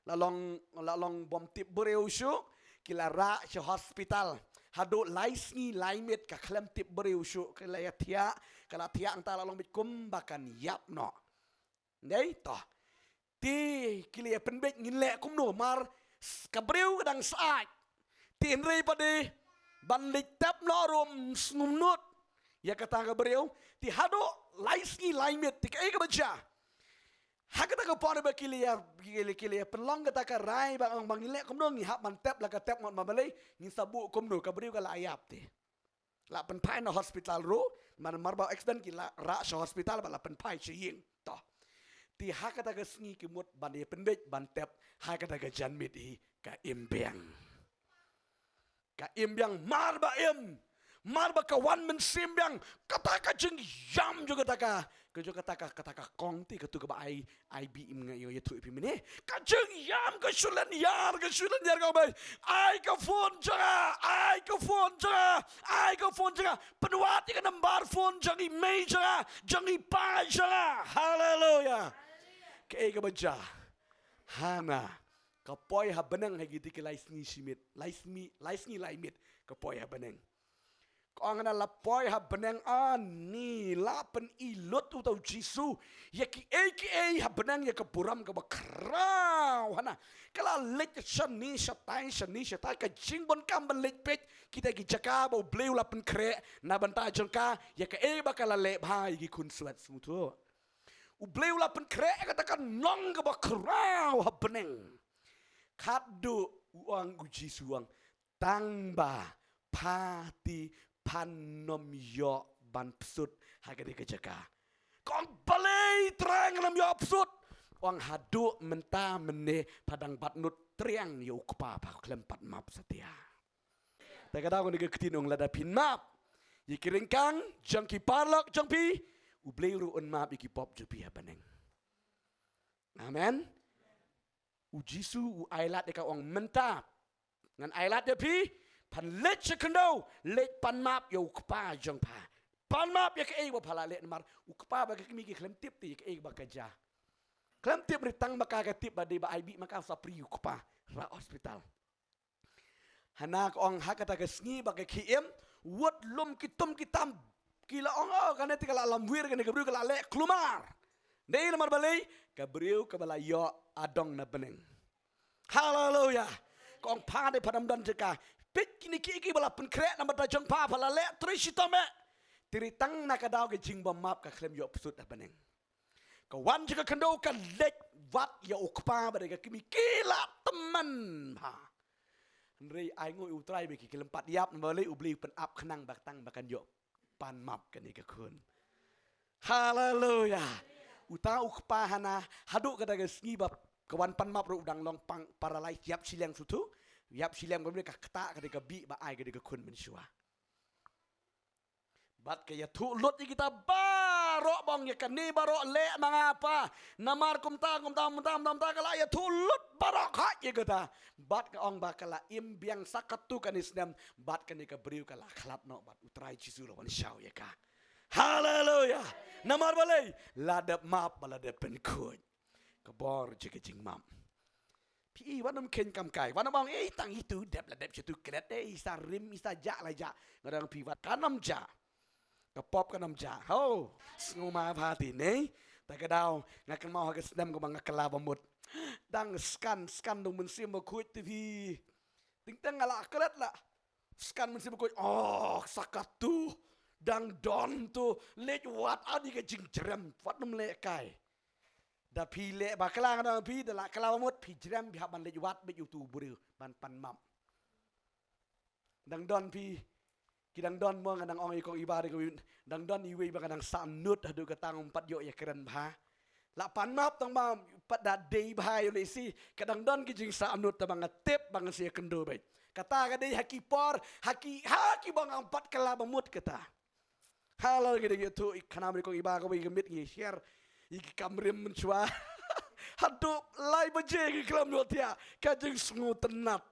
la long, la long bym tip briew shuh, ki la rah sha hospital. Haduh lai sngi lai miet ka khlem tip briew shuh, ka la ïa thiah, ka la thiah hangta, la long beit kumba kan ïap noh. Dei, to. Te ki la ïa pynbeit, ngin leh kumno, mar s-, ka briew ka dang syaid. Te hynrei pat de ban leit tep noh ruh ym sngewmut ïa kata ka briew. Te haduh lai sngi lai miet, te kaei kaba jia. Ha kata ka por ba ki la ïa, ki la, ki la ïa pynlong kata ka rai ba ong ba ngi leh kumno, ngi hap ban tep la ka tep ngut, namar balei, ngin sa buh kumno, ka briew ka la ïap te. La pynphai na hospital ruh, namar ba accident ki la rah sha hospital bad la pynphai sha ïing. To. Te ha kata ka sngi ki mut ban ïa pynbeit ban tep ha kata ka janmiet hi ka im biang. Ka im biang, mar ba im, mar ba ka wan mynsiem biang, kata ka jingïam jong kata ka, ka jong kata ka, kata ka kong te, katu kaba ai, ai bi im nga ïoh ïathuh ïa phi mynne. Ka jingïam, ka shu lynñiar, ka shu lynñiar, ka bai. Ai ka phone jong nga, ai ka phone jong nga, ai ka phone jong nga. Pynwad ïa ka nambar phone jong i mei jong nga, jong i pa jong nga. Haleluya. Kaei kaba jia? Hana ka poi ha bneng ha kiti ki lai sngi shi miet, lai sngi, lai sngi lai miet ka poi ha bneng. Ka ong, hana la poi ha bneng, ani la pyn-i lut uta u Jisu ïa kiei kiei ha bneng, ïa ka burom kaba khraw. Hana ka la leit shane shatai, shane shatai, ka jingbun kam ban leit peit kita ki jaka ba U Blei u la pynkhreh na bynta jong ka, ïa kaei ba ka la leh bha ïa ki khun swet. Sngewthuh. U Blei u la pynkhreh ïa kata ka nong kaba khraw ha bneng. Khatduh u ong u Jisu, u ong, tang ba pha te phan ym ïoh ban psut ha kane ka jaka. Ka ong, balei Trai, ngan ym ïoh psut? U ong, haduh mynta mynne pha dang bat nud triang ïa u Kpa, pha khlem pat map satia. Te ka daw kane ka ktien, u ong, lada phin map ïa ki ryngkang jong ki paralok jong phi, U Blei ruh un map ïa ki pop jong phi ha bneng. Amen. U Jisu u ai lad ïa ka, u ong, mynta ngan ai lad ïa phi, phan leit sha khyndew, leit pan map ïa u kpa jong pha. Pan map ïa kaei ba pha la leh, namar u kpa bad ka kmie ki khlem tip te ïa kaei ba ka jia. Khlem tip, ri tang ba ka, ka tip ba dei ba ai bih ma ka, sa prie u kpa ra hospital. Hana ka ong, ha kata ka sngi ba ka khie im, wat lum ki tum ki tam, ki la ong, oh, kane te ka la lamwir, kane ka briew ka la leh kulmar. Dei namar balei? Ka briew kaba la ïoh adong na bneng. Haleluya. Ka ong, pha dei pha dang don jaka. Peit kine kiei kiei ba la pynkhreh na bynta jong pha, pha la leh trei shitom eh. Te ri tang na ka daw ka jingbym map ka khlem ïoh psut ha bneng. Ka wan sha ka khyndew, ka leit wad ïa u kpa bad ka kmie, ki la tymmen bha. Hynrei ai nguh ïa u Trai ba ki khlem pat ïap, namar balei? U Blei u pynap khnang ba tang ba kan ïoh pan map kane ka khun. Haleluya. Uta u kpa hana, haduh kata ka sngi ba ka wan pan map ruh u dang long pang, paralyze, ïap shiliang, sngewthuh. Ïap shiliang, ka ktah, ka dei ka bih ba ai ka dei ka khun mynshuwa. Bad ka ïathuh lut ïa kita baroh, ba ong, ïa kane baroh leh ma nga pa. Namar kumta, kumta, kumta, kumta, kumta, ka la ïathuh lut baroh khat ïa kata. Bad ka ong ba ka la im biang sa katto katne snem, bad kane ka briew ka la khlad noh, bad u Trai Jisu la wan shaw ïa ka. Haleluya. Namar balei? La dep map bad la dep pynkhuid. Ka bor jong ka jingmap. Phi i, wat nym kheiñ kam kai, wat nym ong, ei, tang itu dep la dep, itu klet, ei, i sa rim, i sa jah la jah. Nga ong ïa phi, wat kan nym jah. Ka pop kan nym jah. Ho, sngewma bha te ne. Ta ka daw nga kynmaw ha ka snem kaba nga kylla ba mut. Dang scan, scan dong mynsiem bakhuid te phi. Teng teng nga la klet la. Scan mynsiem bakhuid. Oh, sa katto. Dang don to. Leit wad, adi ka jingjrem. Wat nym leh kai. Da phi leh bakla, nga ong ïa phi, da la kylla ba mut, phi jrem, phi hap ban leit wad beit ïa utu u briew ban pan map. Dang don phi, ki dang don mo, nga dang ong ïa kong Iba de, dang don iwei ba ka dang sahnud haduh katta ngam pat ïoh ïakren bha. La pan map tang ba pat da dei bha ïa u lehse, ka dang don ki jingsahnud, tang ba nga tip ba ngan sa ïakynduh beit. Kata ka dei ha ki por, ha ki, ha kiba ngam pat kylla ba mut kata. Haleluya, ngi dang ïathuh, i khana mri kong Iba kawei ka miet ngi share ïa ki kam rim mynshuwa. Haduh lai baje ngi khlem ïohthiah, ka jingsngewtynnat.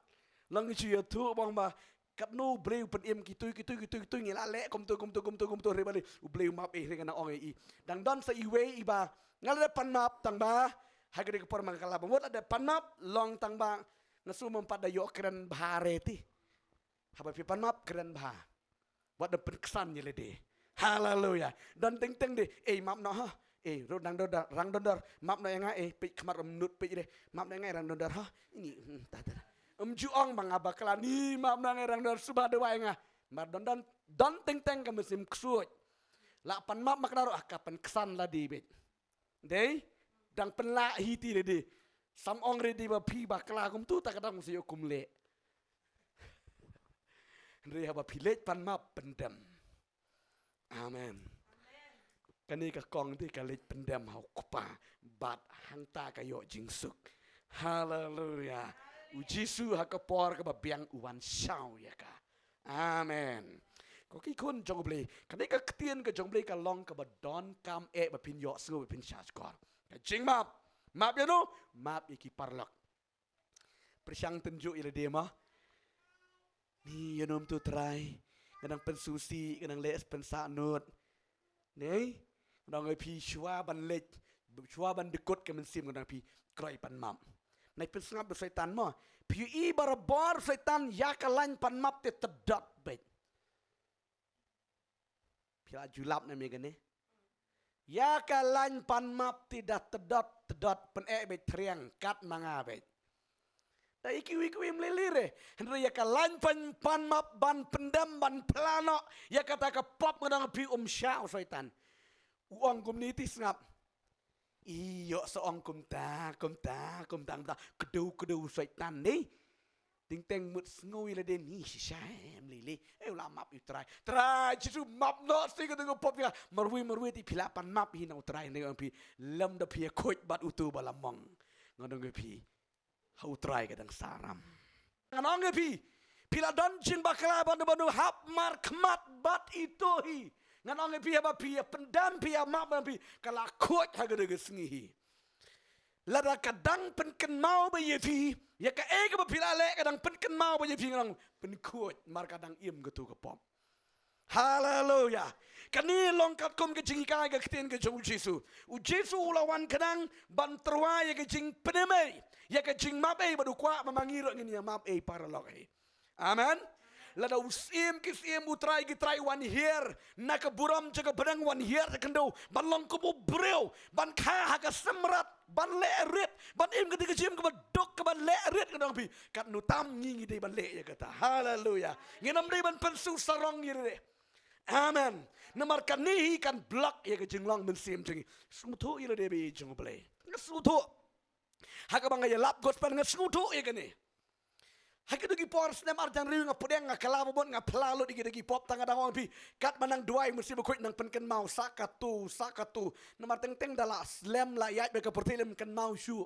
Lang ngi shu ïathuh bang ba katno u Blei u pynim kito, kito, kito, kito, ngi la leh kumto, kumto, kumto, kumto, hynrei balei? U Blei u map, eh, hynrei nga nang ong ïa i. Dang don sa iwei iba nga la dep pan map tang ba ha kane ka por ma nga kylla ba mut la dep pan map, long tang ba nga sngew ngam pat da ïoh kren bha re te. Haba phi pan map kren bha. Wat da pynksan ïa lade. Haleluya. Don teng teng de. Ei, map noh ha. Ei, ru dang dor, rang dor dor. Map noh ïa nga, ei, peit khmat rum nut peit de. Map noh ïa nga, rang dor dor ha. Ini, hmm, ta ta. Ym ju ong ba nga bakla, ni map noh ïa nga, rang dor, suba da wai nga. Mar don don, don teng teng ka mynsiem ksuid. La pan map ma kane ruh, ah, ka pynksan lade beit. Dei? Dang pynlah hi te lade. Sam ong re de ba phi bakla kumtu, ta ka dang sa ïoh kum leh. Hynrei haba phi leit pan map, pyndem. Amen. Kane ka kong te ka leit pyndem ha u Kpa bad hangta ka ïoh jingsuk. Haleluya. U Jisu ha ka por kaba biang u wan shaw ïa ka. Amen. Ko ki khun jong U Blei, kane ka ktien ka jong U Blei ka long kaba donkam eh ba phin ïohsngew, ba phin shahshkor. Ka jingmap, map ïano? Map ïa ki paralok. Pyrshang tynjuh ïa lade mo. Ni ïa nom tu Trai, nga dang pynsngewsih, nga dang leh pynsahnud. Nei, nga dang ïa phi shuwa ban leit, shuwa ban dkut ka mynsiem, nga dang phi kroi pan map. Nei, pynsngap da Soitan mo. Phi i barabor Soitan ïa ka lain pan map te tdot beit. Phi la ju lap ne me kane. Ïa ka lain pan map te da tdot, tdot, pyneh beit, thriang kat ma nga beit. Da i kiwi kiwi mlili re. Hynrei ïa ka lain pan, pan map ban pyndem, ban phla noh ïa kata ka pop, nga dang phi um shah u Soitan. U ong kumne te sngap. Ïoh sa ong kumta, kumta, kumta, kumta. Kdew, kdew Soitan ni. Teng teng mut sngew ïa lade ni shisha em lili. Eh, u la map ïa u Trai. Trai Jisu, map noh shisha ka dei ka pop ïa nga. Marwei marwei te phi la pan map hi na u Trai, ne ong phi, lem da phi ïa khuid bad uto ba la mong. Nga ong ïa phi, ha u Trai ka dang saram. Nga ong ïa phi, phi la don jingbakla ban ban hap markhmat bad ito hi. Nga ong ïa phi, haba phi ïa pyndem, phi ïa map, ban phi ka la khuid ha ka dei ka sngi hi. Lada ka dang pynkynmaw beit ïa phi, ïa kaei kaba phi la leh ka dang pynkynmaw beit ïa phi, nga ong pynkhuid, mar ka dang im katu ka pop. Haleluya. Kane long katkum ka jinghikai ka ktien ka jong u Jisu. U Jisu u la wan khnang ban tyrwa ïa ka jingpynim ei, ïa ka jingmap ei, bad u kwah ba ma ngi ruh ngin ïa map ei paralok ei. Amen. Lada u Syiem ki syiem, u Trai ki trai u wan hiar na ka burom jong ka bneng, u wan hiar sha khyndew ban long kum u briew, ban kha ha ka sem mrad, ban leh rit, ban im ka dei ka jingim kaba duk, kaba leh rit, nga ong ïa phi. Katno tam ngi ngi dei ban leh ïa kata. Haleluya. Ngim dei ban pynsngewsarong ïa lade. Amen. Namar kane hi kan block ïa ka jinglong mynsiem jong ngi. Sngewthuh ïa lade bad ïa jong U Blei. Nga sngewthuh. Ha kaba nga ïalap gospel nga sngewthuh ïa kane. Ha kito ki por snem arhajar hynriew nga pdiang, nga kylla ba mut, nga phla lut ïa kito ki pop, tang nga dang ong ïa phi, katba nang duwai Mynsiem Bakhuid nang pynkynmaw sa katu, sa katu. Namar teng teng da la slem la ïaid bad ka pyrthei lym kynmaw shuh.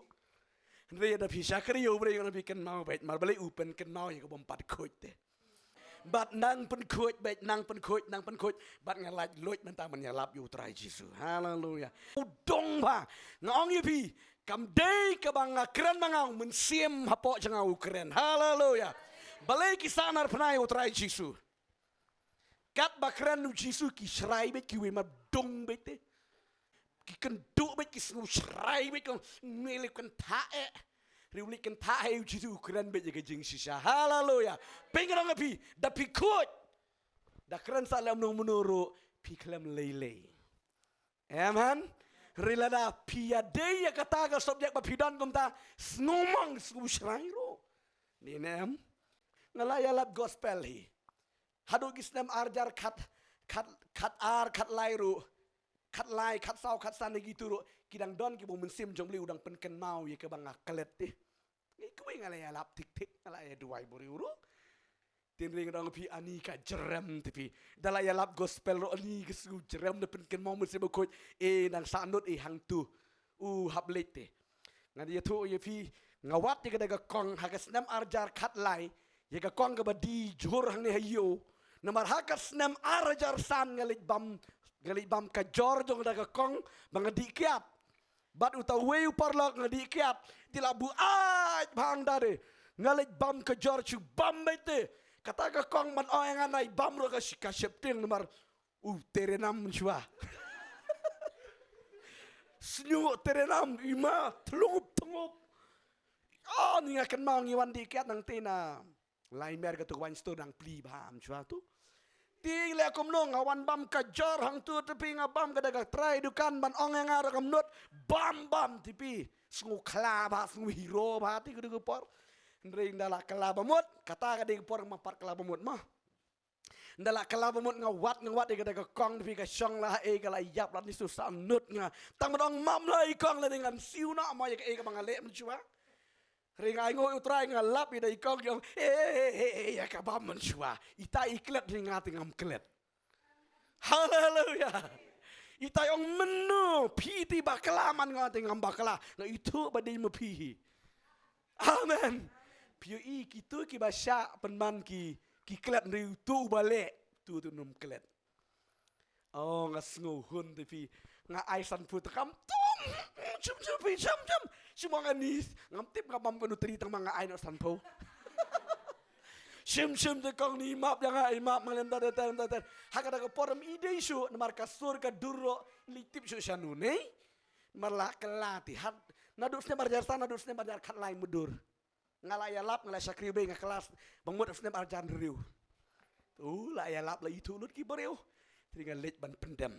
Hynrei da phi shakri ïa U Blei, nga ong ïa phi kynmaw beit, mar balei u pynkynmaw ïa ka bym pat khuid te. Bad nang pynkhuid beit, nang pynkhuid, nang pynkhuid. Bad nga lait luid mynta ban ïalap ïa u Trai Jisu. Haleluya. U dong bha. Nga ong ïa phi, kam dei kaba nga kren ma nga, u Mynsiem hapoh jong nga u kren. Haleluya. Balei ki sahnarphna ïa u Trai Jisu? Katba kren u Jisu ki shrai beit, kiwei ma dong beit te. Ki kynduh beit, ki sngew shrai beit, ki ong, me leh kynthah eh. Hynrei u leh kynthah eh, u Jisu u kren beit ïa ka jingshisha. Haleluya. Pynrung ïa phi, da phi khuid, da kren sa lem nong mano ruh, phi khlem lei lei. Amen. Hynrei lada phi ïadei ïa kata ka subject ba phi don kumta, sngew mong, sngew shrai ruh. Ni ne em? Nga la ïalap gospel hi. Haduh ki snem arhajar khat, khat, khat ar, khat lai ruh. Khat lai, khat saw, khat san, ïa kitu ruh ki dang don kiba u Mynsiem jong U Blei u dang pynkynmaw ïa kaba nga klet te. Ngi kiwei nga la ïalap thik thik, nga la ïaduwai briew ruh. Te hynrei nga ong ïa phi, ani ka jrem te phi. Da la ïalap gospel ruh ani ka sngew jrem, da pynkynmaw Mynsiem Bakhuid. Eh, nang sahnud eh hangtu. U hap leit te. Ngan ïathuh ïa phi, nga wad ïa kata ka kong ha ka snem arhajar khat lai, ïa ka kong kaba die jhur hangne ha ïew. Namar ha ka snem arhajar san nga leit bam, nga leit bam ka jor jong kata ka kong ba nga dih kiad. Bad uta uwei u paralok nga dih kiad, te la buaid bha hangta de. Nga leit bam ka jor shu bam beit te. Kata ka kong ban ong ïa nga nai bam ruh ka shi-, ka sheptieng namar u terenam shuwa. Sñiuh terenam, i ma, thlungup thlungup. Oh, ni nga kynmaw ngi wan dih kiad nangta na Laimer, katu ka wine store dang plie bha shuwa tu. Te leh kumno, nga wan bam ka jor hangtu te phi, nga bam, ka da ka trai dukan ban ong ïa nga ruh kam nud, bam bam te phi. Sngew khla bha, sngew hero bha te katu ka por. Hynrei ynda la kylla ba mut, kata ka dei ka por nga pat kylla ba mut mo. Nda la kylla ba mut nga wad nga wad ïa kata ka kong, phi, ka shong la ha ei, ka la ïap la ni su sa nut nga. Tang ban ong map la i kong, la ni ngan siew noh mo ïa ka ei kaba nga leh mynshuwa. Hynrei nga ainguh ïa U Trai, nga lap ïa da i kong, i ong, eh, eh, eh, eh, ïa kaba mynshuwa. Ita i klet, hynrei nga te ngam klet. Haleluya. Ita i ong mynno, phi te bakla man nga te ngam bakla. Nga ithuh ba dei ma phi hi. Amen. Phi ïohi kito kiba shah pynban ki, ki klet, hynrei uto uba leh, uto te um klet. Oh, nga sngew hun te phi. Nga ai sanphew tyngka, tum. Shum shum phi, shum shum. Shum, nga ni, ngam tip nga bam kano tri tang ma nga ai noh sanphew. Shum shum te kong ni map ïa nga, i map ma lem da da da da. Ha kata ka por ym i dei shuh, namar ka sur ka dur ruh, lei tip shuh shano ne. Namar la kylla te hat. Naduh snem ar hajar san, naduh snem ar hajar khatlai mutdur. Nga la ïalap, nga la shakri bha, nga klas, ba mut snem ar hajar hynriew. Tu la ïalap, la ithuh lut ki briew. Te nga leit ban pyndem.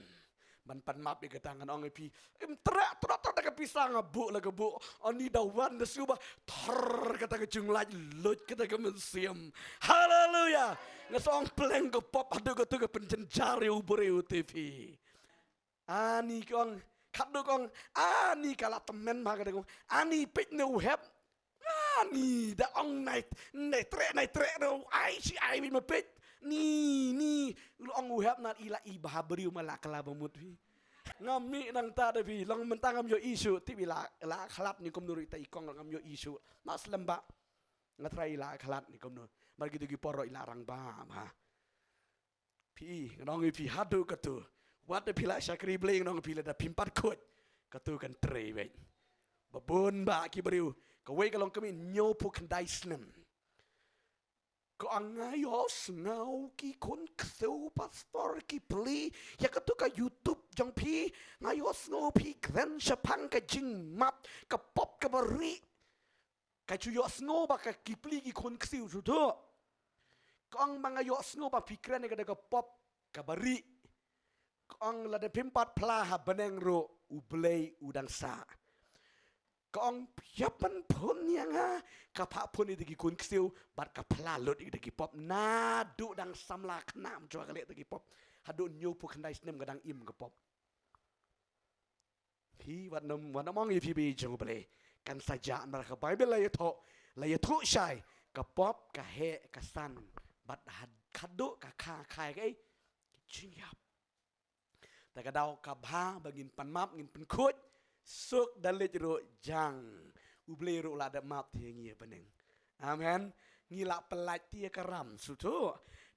Ban pan map ïa kata, ngan ong ïa phi. Im treh, treh, treh da ka pisa, nga buh la ka buh. Ani da wan da sngewbha. Thar kata ka jinglait, lut kata ka mynsiem. Haleluya. Nga sa ong pleng ka pop, haduh katu ka pynjynjar ïa u briew te phi. Ani ka ong, khadduh ka ong, ani ka la tymmen bha ka dei ka ong, ani peit ne u hep. Ani da ong nai, nai treh, nai treh ruh, ai shi ai beit ma peit. Ni, ni, u ong u hep, na i la i bha briew ma la kylla ba mut phi. Ngam mih nangta da phi, long mynta ngam ïohi shuh, tip i la, la khlad ni kumno ruh ita i kong, ngam ïohi shuh. Nga slem bha. Nga tharai i la khlad ni kumno. Mar kito ki por ruh i la rangbah bha. Phi, ngan ong ïa phi haduh katu. Wat da phi la shakri Blei, ngan ong ïa phi, lada phim pat khuid, katu kan trei beit. Ba bun bah ki briew. Kawei ka long kmie hynñiewphew khyndai snem. Ka ong nga ïohsngew ki khun ksiew pastor ki plie ïa katu ka YouTube jong phi. Nga ïohsngew phi kren shaphang ka jingmap, ka pop kaba rieh. Ka ju ïohsngew ba ka ki plie ki khun ksiew shuh tu. Ka ong ba nga ïohsngew ba phi kren ïa kata ka pop kaba rieh. Ka ong lada phim pat phla ha bneng ruh U Blei u dang sah. Ka ong ïa pynphun ïa nga, ka phah phun ïa kita ki khun ksiew bad ka phla lut ïa kita ki pop, naduh dang samla khynnah mynshwa ka leh kita ki pop. Haduh hynñiewphew khyndai snem ka dang im ka pop. Phi, wat nym, wat nym ong ïa phi ba i jong U Blei kan sa jah, namar ka Baibl la ïathuh, la ïathuh shai, ka pop, ka heh, ka san, bad had, khadduh ka kha, kha ïa kaei? Ka jingïap. Te ka daw kaba bha ba ngin pan map, ngin pynkhuid, suk da leit ruh jang. U Blei ruh la dep map te ïa ngi ha bneng. Amen. Ngi la pyllait te ïa ka ram shuh tu.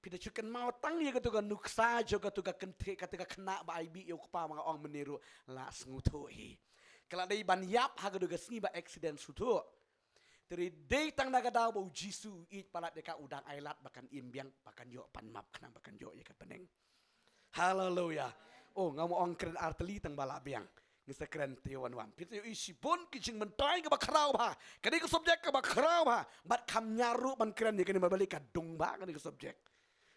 Phi da shu kynmaw tang ïa katu ka nuksa jong katu ka kynthei, katu ka khynnah ba ai bih ïa u kpa, ma nga ong mynne ruh la sngewthuh hi. Ka la dei ban ïap ha katu ka sngi ba accident shuh tu. Te dei tang na ka daw ba U Jisu u ïeit palat ïa ka, u dang ai lad ba kan im biang, ba kan ïoh pan map khnang ba kan ïoh ïa ka bneng. Haleluya. Oh, ngam ong kren ar tylli tang ba la biang. Ngi sa kren te wan wan. Phi te ïohi shibun ki jingmyntoi kaba khraw bha. Kane ka subject kaba khraw bha. Bad kam ñiar ruh ban kren ïa kane, namar balei, ka dung bha kane ka subject.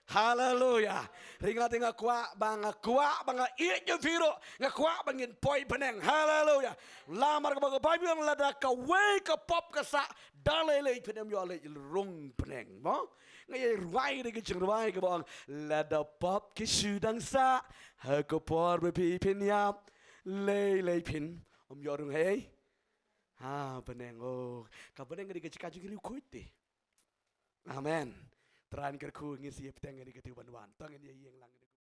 Haleluya. Hynrei nga te nga kwah ba, nga kwah ba nga ïeit ïa phi ruh. Nga kwah ba ngin poi bneng. Haleluya. Namar kaba ka Baibl ong lada kawei ka pop ka sah, da lei lei phin ym ïoh leit rung bneng. Mo? Nga ïa rwai da ka jingrwai kaba ong, lada pop ki shu dang sah ha ka por ba phi phin ïap, lei lei phin ym ïoh rung ha ei? Ha bneng. Oh, ka bneng ka dei ka jaka jong ki riewkhuid te. Amen. Trai un kyrkhu, ngin sa ïa bteng ïa kane ka tnat ban wan. To ngin ïa ïeng lang.